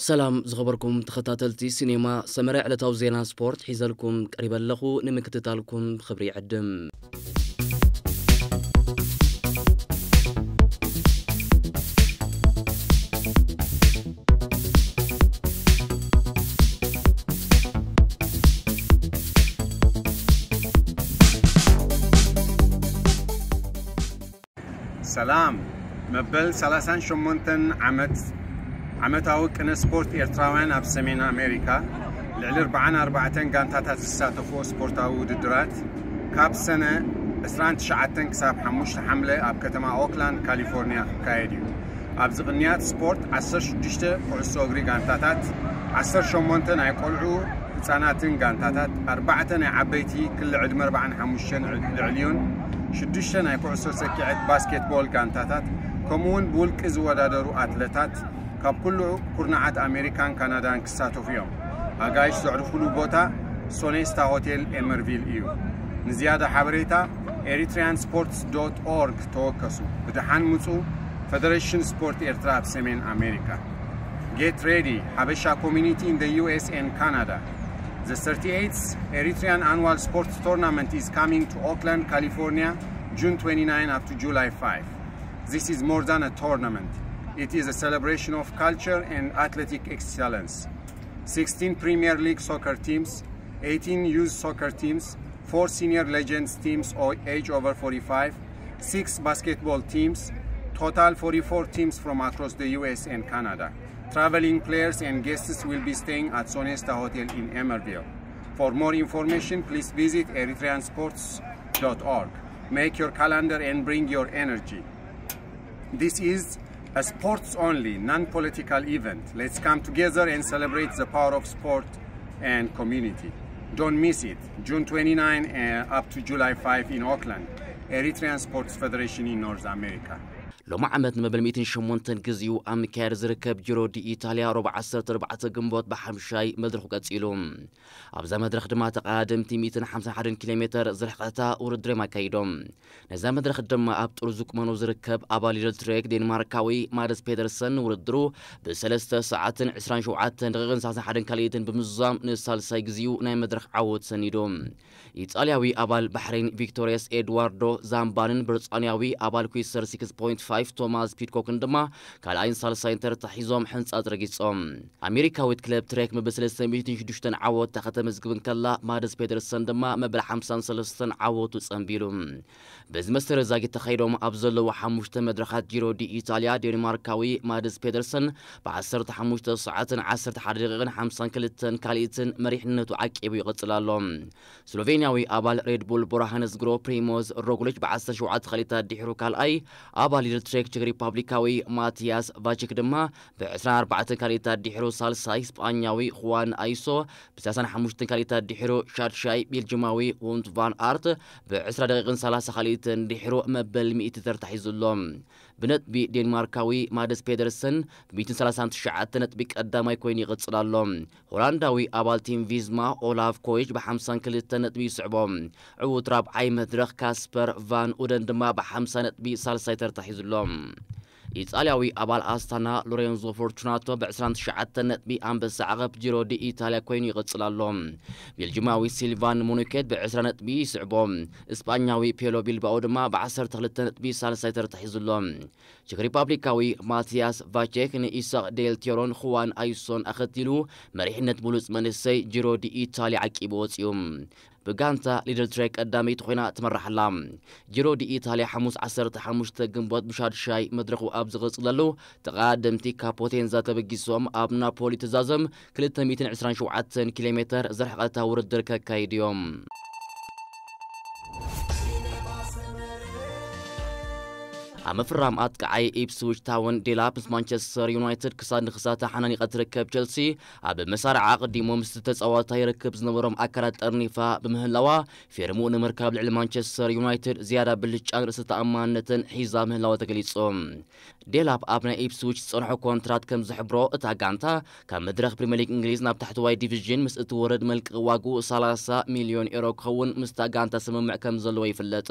ሰላም ዝኸበርኩም ተኸታተልቲ ሲኔማ ሰመረ፣ ዕለታዊ ዜና ስፖርት ሒዘልኩም ቀሪበ ኣለኹ። ንምክትታልኩም ብኽብሪ ይዕድም። ሰላም። መበል ሰላሳን ሸሞንተን ዓመት ዓመታዊ ቅነ ስፖርት ኤርትራውያን ኣብ ሰሜን ኣሜሪካ፣ ልዕሊ ኣርባዓን ኣርባዕተን ጋንታታት ዝሳተፍዎ ስፖርታዊ ውድድራት፣ ካብ ሰነ ዕስራን ትሽዓተን ክሳብ ሓሙሽተ ሓምለ ኣብ ከተማ ኦክላንድ ካሊፎርኒያ ክካየድ እዩ። ኣብዚ ቅንያት ስፖርት፣ ዓሰርተ ሽዱሽተ ኩዕሶ እግሪ ጋንታታት፣ ዓሰርተ ሸሞንተ ናይ ቆልዑ ህጻናትን ጋንታታት፣ ኣርባዕተ ናይ ዓበይቲ ክሊ ዕድመ ኣርባዓን ሓሙሽተን ልዕሊኡን፣ ሽዱሽተ ናይ ኩዕሶ ሰኪዐት ባስኬትቦል ጋንታታት፣ ከምኡውን ብውልቂ ዝወዳደሩ ኣትለታት ካብ ኩሉ ኩርናዓት ኣሜሪካን ካናዳን ክሳተፉ እዮም። ኣጋይሽ ዘዕርፉሉ ቦታ ሶኔስታ ሆቴል ኤመርቪል እዩ። ንዝያዳ ሓበሬታ ኤሪትሪያን ስፖርትስ ዶት ኦርግ ተወከሱ። ብደሓን ምጹ። ፈደሬሽን ስፖርት ኤርትራ ኣብ ሰሜን ኣሜሪካ። Get ready, Habesha community in the U S and Canada. The thirty-eighth Eritrean Annual Sports Tournament is coming to Oakland, California, June twenty-nine up to July five. This is more than a tournament. It is a celebration of culture and athletic excellence. Sixteen Premier League soccer teams, eighteen youth soccer teams, four senior legends teams or age over forty-five, six basketball teams, total forty-four teams from across the U S and Canada. Traveling players and guests will be staying at Sonesta Hotel in Emerville. For more information, please visit eritreansports dot org. Make your calendar and bring your energy. This is a sports-only, non-political event. Let's come together and celebrate the power of sport and community. Don't miss it. June twenty-nine, uh, up to July five in Oakland, Eritrean Sports Federation in North America. ሎሚ ዓመት ንመበል ሚእትን ሸሞንተን ግዜኡ ኣብ ምክያድ ዝርከብ ጂሮ ዲ ኢታልያ፣ ሮብ ዓሰርተ ኣርባዕተ ግንቦት ብሓምሻይ መድረኹ ቀጺሉ። ኣብዛ መድረኽ ድማ ተቐዳደምቲ ሚእትን ሓምሳን ሓደን ኪሎ ሜተር ዝርሕቐታ ውድድር እዮም ኣካይዶም። ነዛ መድረኽ ድማ ኣብ ጥርዙ ቁመኑ ዝርከብ ኣባል ሊድል ትሬክ ዴንማርካዊ ማደስ ፔደርሰን ውድድሩ ብሰለስተ ሰዓትን ዕስራን ሸውዓተን ደቂቕን ሰላሳን ሓደን ካልኢትን ብምዝዛም ንሳልሳይ ግዜኡ ናይ መድረኽ ዓወት ሰኒዱ። ኢጣልያዊ ኣባል ባሕሬን ቪክቶሪየስ ኤድዋርዶ ዛምባንን ብሪጣንያዊ ኣባል ኩዊሰር ሲክስ ፖይንት ፋይቭ ቶማስ ፒድኮክን ድማ ካልኣይን ሳልሳይን ተርታ ሒዞም ሕንጻጽ ረጊጾም። ኣሜሪካዊት ክለብ ትሬክ መበል ሰለስተ ሚእትን ሽዱሽተን ዓወታ ከተመዝግብ እንከላ፣ ማደስ ፔደርሰን ድማ መበል ሓምሳን ሰለስተን ዓወቱ ጸንቢሉ። በዚ መሰረት ዛጊት ተኻይዶም ኣብ ዘለዉ ሓሙሽተ መድረኻት ጂሮ ዲ ኢታልያ፣ ዴንማርካዊ ማደስ ፔደርሰን ብዓሰርተ ሓሙሽተ ሰዓትን ዓሰርተ ሓደ ደቂቕን ሓምሳን ክልተን ካልኢትን መሪሕነቱ ዓቂቡ ይቕጽል ኣሎ። ስሎቬንያዊ ኣባል ሬድ ቡል ቦራ ሃነስ ግሮ ፕሪሞዝ ሮግሊች ብዓሰርተ ሸውዓተ ካልኢታት ድሒሩ ካልኣይ፣ ኣባል ሊድል ትሬክ ቼክ ሪፓብሊካዊ ማቲያስ ቫቺክ ድማ ብዕስራን ኣርባዕተን ካልኢታት ድሒሩ ሳልሳይ፣ ስጳኛዊ ኹዋን ኣይሶ ብሰላሳን ሓሙሽተን ካልኢታት ድሒሩ ሻድሻይ፣ ቤልጅማዊ ውንት ቫን ኣርት ብዕስራ ደቂቕን ሰላሳ ካልኢትን ድሒሩ መበል ሚእቲ ተርታ ሒዙ ኣሎ። ብነጥቢ ዴንማርካዊ ማደስ ፔደርሰን ብሚእትን ሰላሳን ትሽዓተ ነጥቢ ቀዳማይ ኮይኑ ይቕጽል ኣሎ። ሆላንዳዊ ኣባል ቲም ቪዝማ ኦላፍ ኮይች ብሓምሳን ክልተ ነጥቢ ይስዕቦ። ዕዉት ራብዓይ መድረኽ ካስፐር ቫን ኡደን ድማ ብሓምሳ ነጥቢ ሳልሳይ ተርታ ሒዙ ኣሎ። ኢጣልያዊ ኣባል ኣስታና ሎሬንዞ ፎርቹናቶ ብዕስራን ትሽዓተን ነጥቢ ኣንበሳ ዓቐብ ጂሮ ዲ ኢታልያ ኮይኑ ይቕጽል ኣሎ። ቤልጅማዊ ሲልቫን ሙኒኬት ብዕስራ ነጥቢ ይስዕቦ። እስጳኛዊ ፔሎ ቢልባኦ ድማ ብዓሰርተ ክልተ ነጥቢ ሳልሳይ ተርታ ሒዙ ኣሎ። ቼክ ሪፓብሊካዊ ማቲያስ ቫቼክ ንኢሳቕ ዴል ቴሮን ኹዋን ኣይሶን ኣኸቲሉ መሪሕነት ብሉጽ መንእሰይ ጂሮ ዲ ኢታልያ ዓቂቡ ወጺኡ። ብጋንታ ሊድል ትሬክ ቀዳመይቲ ኮይና ትመርሕ ኣላ። ጂሮ ዲ ኢታልያ ሓሙስ ዓሰርተ ሓሙሽተ ግንቦት ብሻድሻይ መድረኹ ኣብ ዝቕጽለሉ፣ ተቐዳደምቲ ካብ ፖቴንዛ ተበጊሶም ኣብ ናፖሊ ትዛዘም ክልተ ሚእትን ዕስራን ሸውዓተን ኪሎ ሜተር ዝርሕቐታ ውድድር ከካይዱ እዮም። ኣብ ምፍራም ኣጥቃዓይ ኢፕስዊች ታውን ዴላፕ ምስ ማንቸስተር ዩናይትድ ክሳድ ንክሳድ ተሓናኒቓ ትርከብ ቸልሲ፣ ኣብ መሳርዓ ኣቐዲሙ ምስ ተጻዋታይ ርክብ ዝነበሮም ኣካላት ጠርኒፋ ብምህላዋ፣ ፌርምኡ ንምርካብ ልዕሊ ማንቸስተር ዩናይትድ ዝያዳ ብልጫን ርእሰ ተኣማንነትን ሒዛ ምህላዋ ተገሊጹ። ዴላፕ ኣብ ናይ ኢፕስዊች ዝጸንሖ ኮንትራት ከም ዝሕብሮ፣ እታ ጋንታ ካብ መድረኽ ፕሪምየር ሊግ እንግሊዝ ናብ ታሕተዋይ ዲቪዥን ምስ እትወርድ፣ መልቀቒ ዋግኡ ሰላሳ ሚልዮን ኤሮ ክኸውን ምስታ ጋንታ ስምምዕ ከም ዘለዎ ይፍለጥ።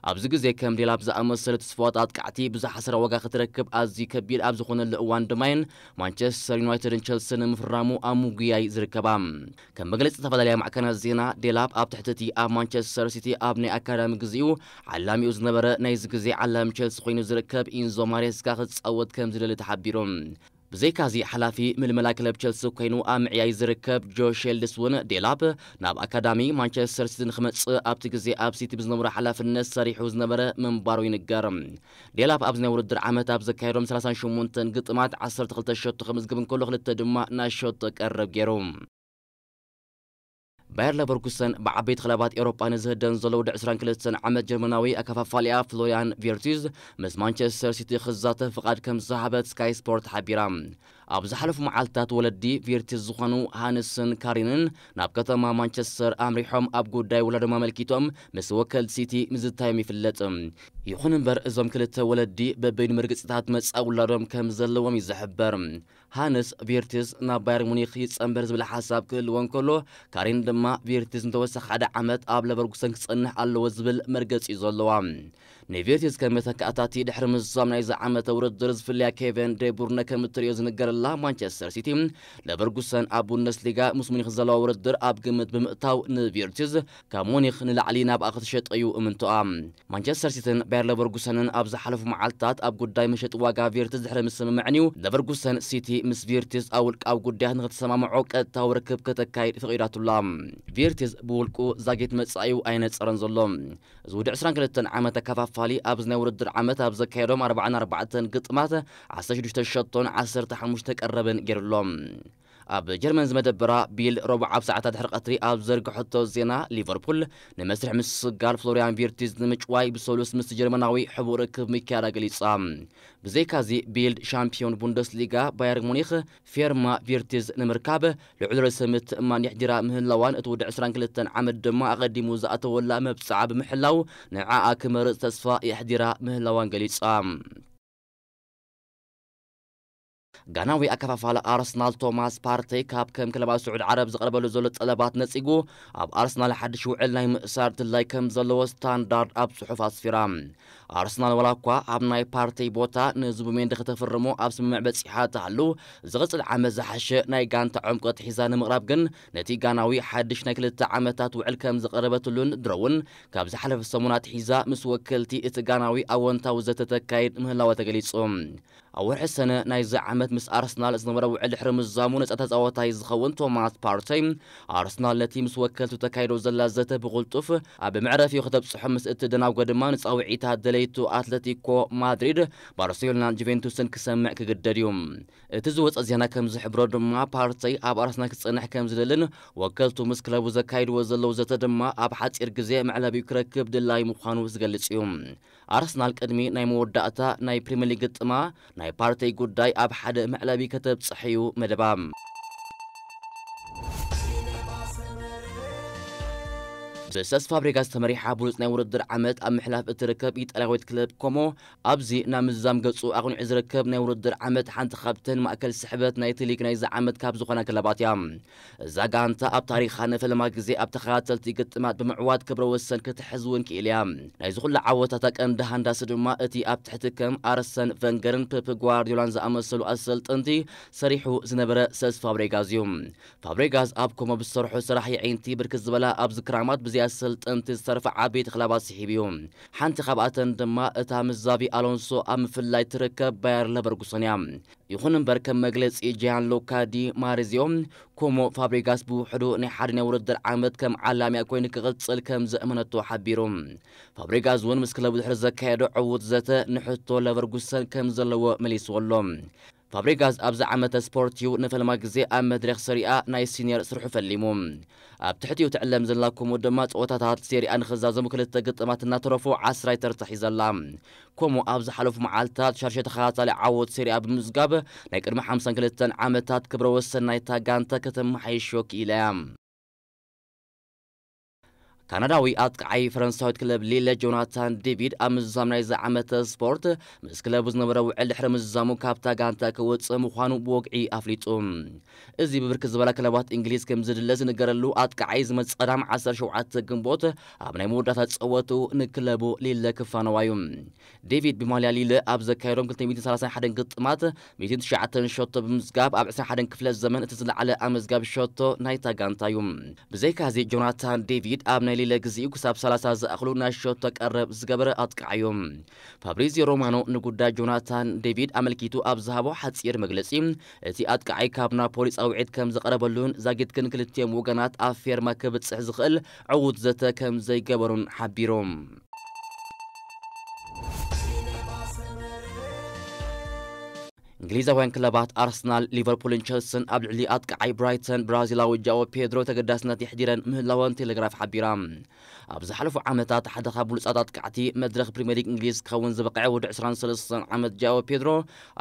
ኣብዚ ግዜ ከም ዴላፕ ዝኣመሰሉ ተስፋ ኣጣጥቃዕቲ ብዝሓሰረ ዋጋ ክትረክብ ኣዝዩ ከቢድ ኣብ ዝኾነሉ እዋን ድማየን ማንቸስተር ዩናይትድን ቸልስን ንምፍራሙ ኣብ ምጉያይ ዝርከባ። ከም መግለጺ ዝተፈላለያ ማዕከናት ዜና፣ ዴላፕ ኣብ ትሕቲ እቲ ኣብ ማንቸስተር ሲቲ ኣብ ናይ ኣካዳሚ ግዜኡ ዓላሚኡ ዝነበረ ናይዚ ግዜ ዓላሚ ቸልሲ ኮይኑ ዝርከብ ኢንዞ ማሬስካ ክጻወት ከም ዝደሊ ተሓቢሩ። ብዘይካዚ ሓላፊ ምልመላ ክለብ ቸልሲ ኮይኑ ኣብ ምዕያይ ዝርከብ ጆ ሼልድስ እውን ዴላፕ ናብ ኣካዳሚ ማንቸስተር ሲቲ ንክመጽእ ኣብቲ ግዜ ኣብ ሲቲ ብዝነበሮ ሓላፍነት ሰሪሑ ዝነበረ ምንባሩ ይንገር። ዴላፕ ኣብዚ ናይ ውድድር ዓመት ኣብ ዘካየዶም ሰላሳን ሸሞንተን ግጥማት ዓሰርተ ክልተ ሸቶ ክምዝግብ እንከሎ ክልተ ድማ ናይ ሸቶ ቀረብ ገይሩ። ባየር ለቨርኩሰን ብዓበይቲ ክለባት ኤውሮጳ ንዝህደን ዘሎ ወዲ ዕስራን ክልተን ዓመት ጀርመናዊ ኣከፋፋሊኣ ፍሎሪያን ቪርቲዝ ምስ ማንቸስተር ሲቲ ክዛተፍ ፍቓድ ከም ዝሃበት ስካይ ስፖርት ሓቢራ። ኣብ ዝሓለፉ መዓልትታት ወለዲ ቪርቲዝ ዝኾኑ ሃንስን ካሪንን ናብ ከተማ ማንቸስተር ኣምሪሖም ኣብ ጉዳይ ውላዶም ኣመልኪቶም ምስ ወከልቲ ሲቲ ምዝታዮም ይፍለጥ። ይኹን እምበር እዞም ክልተ ወለዲ በበይኑ መርግጽታት መጻኢ ውላዶም ከም ዘለዎም እዩ ዝሕበር። ሃንስ ቪርቲዝ ናብ ባየር ሙኒክ ይጸንበር ዝብል ሓሳብ ክህልዎ እንከሎ፣ ካሪን ድማ ቪርቲዝ ንተወሳኺ ሓደ ዓመት ኣብ ለቨርኩሰን ክጸንሕ ኣለዎ ዝብል መርገጺ እዩ ዘለዋ። ንቪርቲዝ ከም መተካእታቲ ድሕሪ ምዝዛም ናይዚ ዓመተ ውድድር ዝፍለያ ኬቨን ደቡርነ ከም እትርእዮ ዝንገረላ ማንቸስተር ሲቲ፣ ለቨርኩሰን ኣብ ቡንደስሊጋ ምስ ሙኒክ ዘለዋ ውድድር ኣብ ግምት ብምእታው ንቪርቲዝ ካብ ሙኒክ ንላዕሊ ናብኣ ክትሸጦ እዩ እምንቶኣ። ማንቸስተር ሲቲን ባየር ለቨርኩሰንን ኣብ ዝሓለፉ መዓልትታት ኣብ ጉዳይ መሸጢ ዋጋ ቪርቲዝ ድሕሪ ምስምምዕን እዩ ለቨርኩሰን ሲቲ ምስ ቪርቲዝ ኣብ ውልቃዊ ጉዳያት ንክትሰማምዖ ቀጥታዊ ርክብ ከተካይድ ፈቒዳትላ። ቪርቲዝ ብውልቁ ዛጊት መጻኢኡ ኣይነጸረን ዘሎ። እዚ ወዲ ዕስራን ክልተን ዓመት ኣከፋፋሊ ኣብዚ ናይ ውድድር ዓመት ኣብ ዘካየዶም ኣርባዓን ኣርባዕተን ግጥማት ዓሰርተ ሽዱሽተ ሸቶን ዓሰርተ ሓሙሽተ ቀረብን ገይሩሎም። ኣብ ጀርመን ዝመደበራ ቢልድ ረቡዕ ኣብ ሰዓታት ድሕሪ ቀትሪ ኣብ ዘርግሐቶ ዜና፣ ሊቨርፑል ንመስርሕ ምስጋር ፍሎሪያን ቪርቲዝ ንምጭዋይ ብሰሉስ ምስ ጀርመናዊ ሕቡእ ርክብ ምክያዳ ገሊጻ። ብዘይካዚ ቢልድ ሻምፒዮን ቡንደስሊጋ ባየር ሙኒክ ፌርማ ቪርቲዝ ንምርካብ ልዑል ርእሰ ምትእምማን የሕዲራ ምህላዋን እቲ ወዲ ዕስራን ክልተን ዓመት ድማ ኣቐዲሙ ዝኣተወላ መብጽዓ ብምሕላው ንዓኣ ክመርጽ ተስፋ የሕዲራ ምህላዋን ገሊጻ። ጋናዊ ኣከፋፋሊ ኣርሰናል ቶማስ ፓርተይ ካብ ከም ክለባት ስዑድ ዓረብ ዝቐርበሉ ዘሎ ጠለባት ነጺጉ ኣብ ኣርሰናል ሓድሽ ውዕል ናይ ምእሳር ድላይ ከም ዘለዎ ስታንዳርድ ኣብ ጽሑፍ ኣስፊራ። ኣርሰናል ዋላ እኳ ኣብ ናይ ፓርተይ ቦታ ንዙቢሜንዲ ከተፍርሞ ኣብ ስምምዕ በጺሓ ትሃሉ፣ ዝቕጽል ዓመት ዝሓሸ ናይ ጋንታ ዕምቆት ሒዛ ንምቕራብ ግን ነቲ ጋናዊ ሓድሽ ናይ ክልተ ዓመታት ውዕል ከም ዝቐረበትሉን ድሮውን ካብ ዝሓለፈ ሰሙናት ሒዛ ምስ ወከልቲ እቲ ጋናዊ ኣወንታዊ ዘተ ተካይድ ምህላዋ ተገሊጹ። ኣብ ወርሒ ሰነ ናይዚ ዓመት ምስ ኣርሰናል ዝነበረ ውዕል ድሕሪ ምዛሙ ነጻ ተጻዋታይ ዝኸውን ቶማስ ፓርተይ፣ ኣርሰናል ነቲ ምስ ወከልቱ ተካይዶ ዘላ ዘተ ብቕልጡፍ ኣብ መዕረፊኡ ከተብጽሖ ምስ እትደናጎ ድማ ንጻውዒታት ደለይቱ ኣትለቲኮ ማድሪድ፣ ባርሴሎናን ጁቬንቱስን ክሰምዕ ክግደድ እዩ። እቲ ዝወጸ ዜና ከም ዝሕብሮ ድማ ፓርተይ ኣብ ኣርሰናል ክጸንሕ ከም ዝደልን ወከልቱ ምስ ክለቡ ዘካይድዎ ዘለዉ ዘተ ድማ ኣብ ሓጺር ግዜ መዕለቢኡ ክረክብ ድላይ ምዃኑ ዝገልጽ እዩ። ኣርሰናል ቅድሚ ናይ መወዳእታ ናይ ፕሪምየር ሊግ ግጥማ ናይ ፓርተይ ጉዳይ ኣብ ሓደ መዕለቢ ከተብጽሕ እዩ መደባ። ብሰስ ፋብሪጋስ ተመሪሓ ብሉጽ ናይ ውድድር ዓመት ኣብ ምሕላፍ እትርከብ ኢጣልያዊት ክለብ ኮሞ፣ ኣብዚ ናብ ምዝዛም ገጹ ኣቕኒዑ ዝርከብ ናይ ውድድር ዓመት ሓንቲ ካብተን ማእከል ስሕበት ናይቲ ሊግ ናይዚ ዓመት ካብ ዝኾና ክለባት እያ። እዛ ጋንታ ኣብ ታሪኻ ንፈለማ ግዜ ኣብ ተኸታተልቲ ግጥማት ብምዕዋት ክብረ ወሰን ክትሕዝ እውን ክኢል እያ። ናይዚ ኩሉ ዓወታታ ቀንዲ ሃንዳሲ ድማ እቲ ኣብ ትሕቲ ከም ኣርሰን ቨንገርን ፔፕ ጓርዲዮላን ዝኣመሰሉ ኣሰልጠንቲ ሰሪሑ ዝነበረ ሰስ ፋብሬጋዝ እዩ። ፋብሬጋዝ ኣብ ኮሞ ብዝሰርሖ ስራሕ የዒንቲ ብርክት ዝበላ ኣብዚ ክራማት ብዘይ ኣሰልጠንቲ ዝተርፋ ዓበይቲ ክለባት ስሒቡ እዩ። ሓንቲ ካብኣተን ድማ እታ ምስ ዛቢ ኣሎንሶ ኣብ ምፍላይ ትርከብ ባየር ለቨርኩሰን እያ። ይኹን እምበር ከም መግለጺ ጂያንሉካ ዲ ማሪዚዮ፣ ኮሞ ፋብሬጋስ ብውሕዱ ናይ ሓደ ናይ ውድድር ዓመት ከም ዓላሚኣ ኮይኑ ክቕጽል ከም ዘእመነቶ ሓቢሩ። ፋብሬጋስ እውን ምስ ክለቡ ድሕሪ ዘካየዶ ዕዉት ዘተ ንሕቶ ለቨርጉሰን ከም ዘለዎ መሊስዎ ኣሎ። ፋብሬጋስ ኣብዚ ዓመተ ስፖርት እዩ ንፈለማ ግዜ ኣብ መድረኽ ሰሪኣ ናይ ሲኒየር ስርሑ ፈሊሙ። ኣብ ትሕቲኡ ትዕለም ዘላ ኮሞ ድማ ጸወታታት ሴሪኣ ንኽዛዘሙ ክልተ ግጥማት እናተረፎ ዓስራይ ተርታ ሒዛ ኣላ። ኮሞ ኣብ ዝሓለፉ መዓልታት ሻድሻይ ተኸታታሊ ዓወት ሴሪኣ ብምምዝጋብ ናይ ቅድሚ ሓምሳን ክልተን ዓመታት ክብረ ወሰን ናይታ ጋንታ ከተመሓይሾ ክኢላ እያ። ካናዳዊ ኣጥቃዓይ ፈረንሳዊት ክለብ ሊለ ጆናታን ዴቪድ ኣብ ምዝዛም ናይዚ ዓመተ ስፖርት ምስ ክለቡ ዝነበረ ውዕል ድሕሪ ምዝዛሙ ካብታ ጋንታ ክወፅእ ምዃኑ ብወግዒ ኣፍሊጡ። እዚ ብብርክት ዝበላ ክለባት እንግሊዝ ከም ዝድለ ዝንገረሉ ኣጥቃዓይ ዝመፅእ ቀዳም ዓሰርተ ሸውዓተ ግንቦት ኣብ ናይ መወዳእታ ጸወቱ ንክለቡ ሊለ ክፋነዋ እዩ። ዴቪድ ብማልያ ሊለ ኣብ ዘካየዶም ክልተ ሚእትን ሰላሳን ሓደን ግጥማት ሚእትን ትሽዓተን ሸቶ ብምዝጋብ ኣብ ዕስራን ሓደን ክፍለ ዘመን እቲ ዝለዓለ ኣመዝጋቢ ሸቶ ናይታ ጋንታ እዩ። ብዘይካዚ ጆናታን ዴቪድ ኣብ ናይ ሊለ ግዚኡ ክሳብ ሰላሳ ዝኣኽሉ ናይ ሸቶ ቀረብ ዝገበረ ኣጥቃዓይ እዩ። ፋብሪዚዮ ሮማኖ ንጉዳይ ጆናታን ዴቪድ ኣመልኪቱ ኣብ ዝሃቦ ሓጺር መግለጺ፣ እቲ ኣጥቃዓይ ካብ ናፖሊ ጻውዒት ከም ዝቐረበሉን ዛጊት ግን ክልቲኦም ወገናት ኣብ ፌርማ ክብጽሕ ዝኽእል ዕዉት ዘተ ከም ዘይገበሩን ሓቢሩ። እንግሊዛውያን ክለባት ኣርሰናል፣ ሊቨርፑልን ቸልስን ኣብ ልዕሊ ኣጥቃዓይ ብራይተን ብራዚላዊ ጃኦ ፔድሮ ተገዳስነት የሕዲረን ምህላወን ቴሌግራፍ ሓቢራ። ኣብ ዝሓለፉ ዓመታት ሓደ ካብ ብሉጻት ኣጥቃዕቲ መድረኽ ፕሪምየር ሊግ እንግሊዝ ክኸውን ዝበቕዐ ወዲ ዕስራን ሰለስተን ዓመት ጃኦ ፔድሮ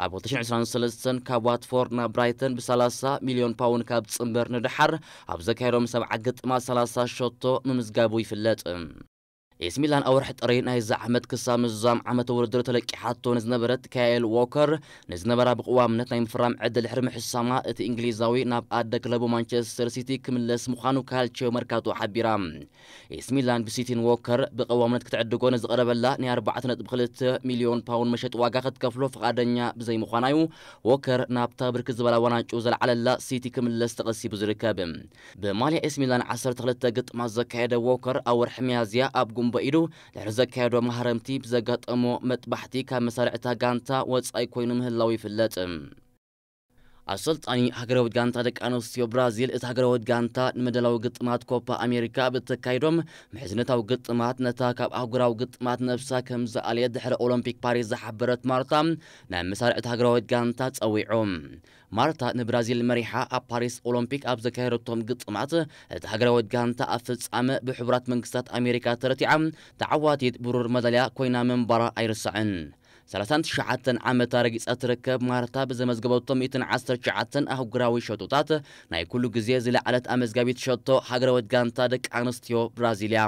ኣብ ክልተ ሽሕን ዕስራን ሰለስተን ካብ ዋትፎርድ ናብ ብራይተን ብ30 ሚልዮን ፓውንድ ካብ ጽንበር ንደሓር ኣብ ዘካየዶም ሰብዓ ግጥማት ሰላሳ ሸቶ ምምዝጋቡ ይፍለጥ። ኤሲ ሚላን ኣብ ወርሒ ጥሪ ናይዚ ዓመት ክሳብ ምዝዛም ዓመተ ውድድር ተለቂሓቶ ንዝነበረት ካየል ዎከር ንዝነበራ ብቅዋምነት ናይ ምፍራም ዕድል ድሕሪ ምሕሳማ እቲ እንግሊዛዊ ናብ ኣደ ክለቡ ማንቸስተር ሲቲ ክምለስ ምዃኑ ካልቺዮ መርካቶ ሓቢራ። ኤሲ ሚላን ብሲቲን ዎከር ብቅዋምነት ክትዕድጎ ንዝቐረበላ ናይ ኣርባዕተ ነጥቢ ክልተ ሚልዮን ፓውንድ መሸጢ ዋጋ ክትከፍሎ ፍቓደኛ ብዘይምዃናዩ ዎከር ናብታ ብርክት ዝበላ ዋናጩ ዘልዓለላ ሲቲ ክምለስ ተቐሲቡ ዝርከብ። ብማልያ ኤሲ ሚላን ዓሰርተ ክልተ ግጥማት ዘካየደ ዎከር ኣብ ወርሒ ሚያዝያ ኣብ ጉንበ ኢዱ ድሕሪ ዘካየዶ ማህረምቲ ብዘጋጠሞ መጥባሕቲ ካብ መሳርዕታ ጋንታ ወጻኢ ኮይኑ ምህላው ይፍለጥ። ኣሰልጣኒ ሃገራዊት ጋንታ ደቂ ኣንስትዮ ብራዚል እቲ ሃገራዊት ጋንታ ንመደላዊ ግጥማት ኮፓ ኣሜሪካ ብተካይዶም ምሕዝነታዊ ግጥማት ነታ ካብ ኣህጉራዊ ግጥማት ነብሳ ከም ዝኣለየት ድሕሪ ኦሎምፒክ ፓሪስ ዝሓበረት ማርታ ናብ መሳርዕቲ ሃገራዊት ጋንታ ጸዊዖም። ማርታ ንብራዚል መሪሓ ኣብ ፓሪስ ኦሎምፒክ ኣብ ዘካየደቶም ግጥማት እቲ ሃገራዊት ጋንታ ኣብ ፍጻመ ብሕቡራት መንግስታት ኣሜሪካ ተረቲዓ ተዓዋቲት ብሩር መዳልያ ኮይና ምንባራ ኣይርሳዕን። ሰላሳን ትሽዓተን ዓመታ ረጊጻ ትርከብ ማርታ ብዘመዝገበቶ ሚእትን ዓሰርተ ትሽዓተን ኣህጉራዊ ሸቶታት ናይ ኩሉ ግዜ ዝለዓለት ኣመዝጋቢት ሸቶ ሃገራዊት ጋንታ ደቂ ኣንስትዮ ብራዚልያ።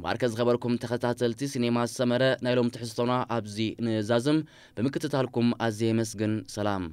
ማርከ ዝኸበርኩም ተኸታተልቲ ሲኔማ ሰመረ ናይ ሎም ትሕዝቶና ኣብዚ ንዛዝም ብምክትታልኩም ኣዝየ የመስግን። ሰላም።